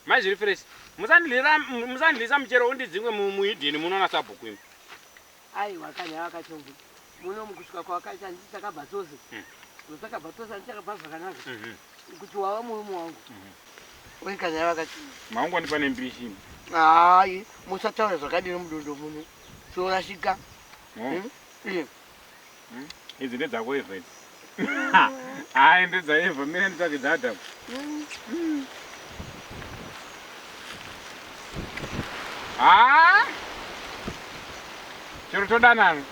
Mai zviri fresh. Musandilira musandilisa muchero undidzingwe mu muhidheni muno na sabhuku imi. Aiwa kani ava kachongwe. Muno mukusvika kwawakaita handiti takabva tose. Takabva tose handiti takabva zvakanaka. Kuti wava murume wangu. Uye kani ava kachongwe. Maungondipa nembishi imi. Hayi musataura zvakadini mudondo muno. Tinorashika. Oh. Iye. Idzi ndedzako Eva idzi. Hayi ndedza Eva mira nditsvake dzaAdam. Ah! Chero todanana.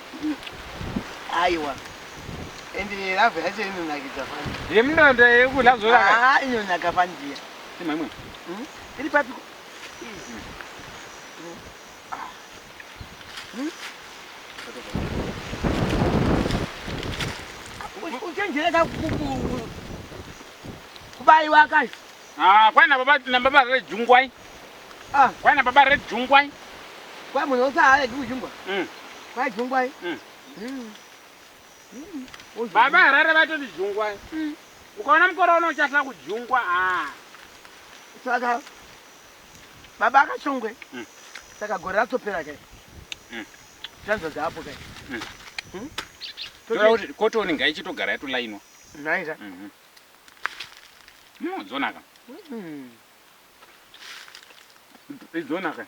Aiwa. Ende love yacho inonakidza fani. Yemunondo yekudla zvoraka. Ah, inonaka fani ndiya. Ima imwe. Iri papi? Uchenjereka kubaiwa kai. Ah, kwai na baba na baba re jungwai. Ah, Kwai na baba re jungwai. kwai munhu usaaregi kujungwa. Kwai jungwai. Baba Harare vatoti jungwai. Ukaona mukore uno uchatla kujungwa ah. Saka baba akachongwe. Saka gore ratopera kai. Chanza dzapo kai. Toda kuti kotoni ngaichitogara yatolainwa. Naita. Dzonaka. Idzonaka.